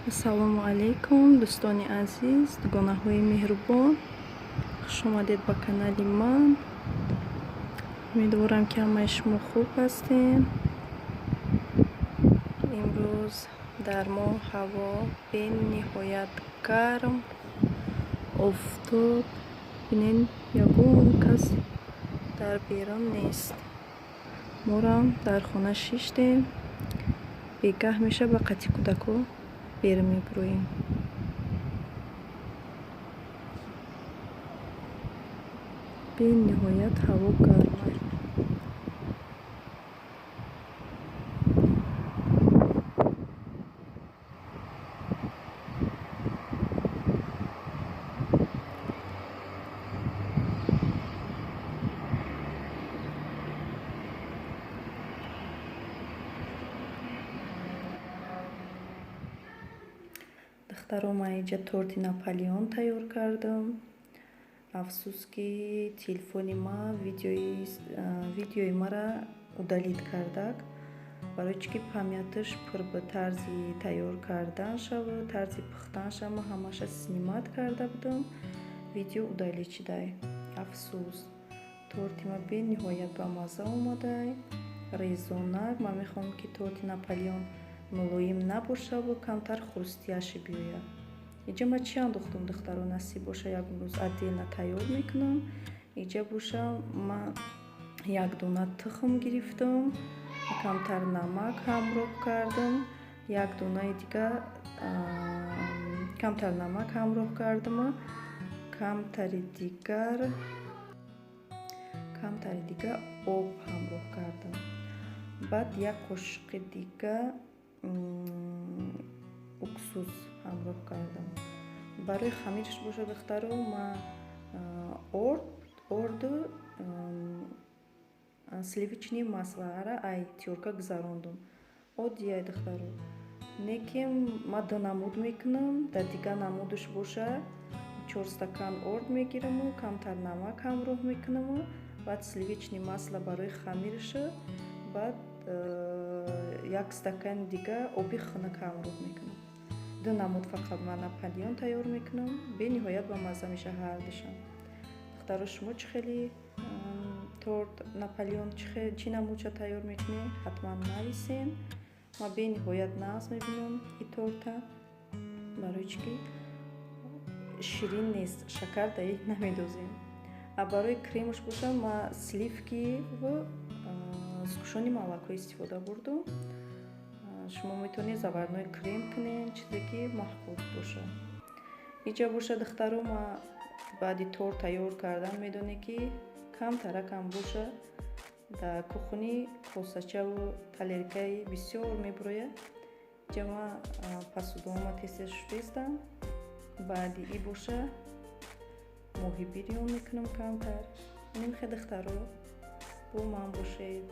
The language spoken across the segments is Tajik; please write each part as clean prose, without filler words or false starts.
Ассалому алайкум, дӯстони азиз, дугонаҳои меҳрубон. Хуш омадед ба канали ман. Умедворам, ки ҳамаи шумо хуб ҳастед. Имрӯз дар мо ҳаво бениҳоят гарм, офтоб. Бинед, ягон кас дар берун нест. Морам дар хона шиштем. Бегаҳ меша, ба қати кӯдако берун мебуроем. Бениҳоят ҳаво гарм. Духтаро, ман инҷа торти Наполеон тайёр кардам. Афсӯс, ки телефони ман видеои мара удалить кардак, барои чӣ ки памяташ пур ба тарзи тайёр карданшаву тарзи пухтанша ман ҳамаша снимать карда будам, видео удалить шудай. Афсӯс. Торти ман бениҳоят ба мазза омадай, резонак. Ман мехоҳам, ки торти Наполеон мулоим набошаву камтар хрустящий биёяд. Инҷа ман чӣ андохтам, духтаро? Насиб боша, як рӯз отдельно тайёр мекунам. Инҷа боша, ман як дона тухм гирифтам, камтар намак ҳамроҳ кардам, як донаи дига камтар намак ҳамроҳ кардама, камтари дигар об ҳамроҳ кардам, баъд як қошуқи дига уксус ҳамроҳ кардам. Барои хамираш боша, духтаро, ман орду сливочный маслара ай тёрка гузарондум. Оддияй, духтаро, не ки ман ду намуд мекунам. Дар дигар намудаш боша, 4 стакан орд мегираму, камтар намак ҳамроҳ мекунаму, баъд сливочный масло барои хамираша, баъд 1 стакани дига оби хунук ҳамроҳ мекунам. Ду намуд фақат ман Наполеон тайёр мекунам, бениҳоят ба мазза мешавад ҳардушам. Духтаро, шумо чӣ хели торт Наполеон, чӣ намудша тайёр мекунед, ҳатман нависен. Ман бениҳоят нағз мебинам и торта, барои чӣ ки ширин нест, шакар даи намедозем. А барои кремаш боша, ман сливки ва сгущённый молоко истифода бурдум. Шумо метавонед заварной крем кунед, чизе ки маъқул бошад. Иҷа боша, духтаро, ман баъди торт тайёр кардан, медонед, ки камтаракам боша, дар кухни косачаву тарелкаи бисёр мебурояд. Иҷа ман посудаома тез-тез шустестам. Баъди и боша, моҳи бирён мекунам камтар. Нимхе, духтаро, бо ман бошед.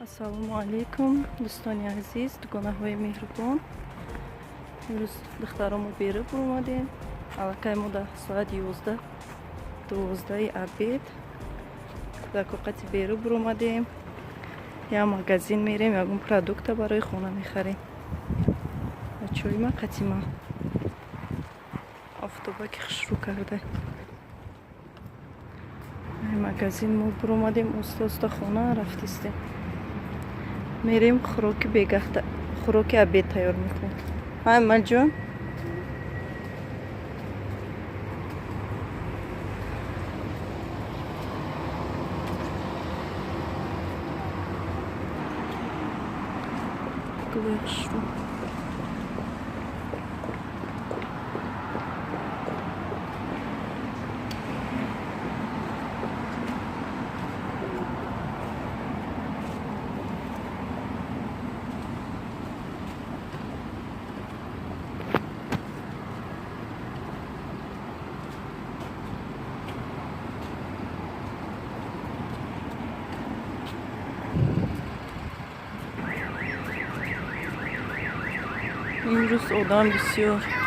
Ассалому алайкум, дӯстони азиз, дугонаҳои меҳрубон. Имрӯз духтаромо берун буромадем. Аллакай мо дар соати 11, 12-и обед кӯдакоқати берун буромадем. Я магазин мерем, ягон продукта барои хона мехарем. Бачаҳои ма қатима офтобаки хушрӯ карда. Магазин мо буромадем, оста оста хона рафтистем. Мерем, хӯроки бегаҳта, хӯроки обед тайёр мекунем. Ҳай, Малҷон, гулои хушрӯ. Имрӯз одам бисёр.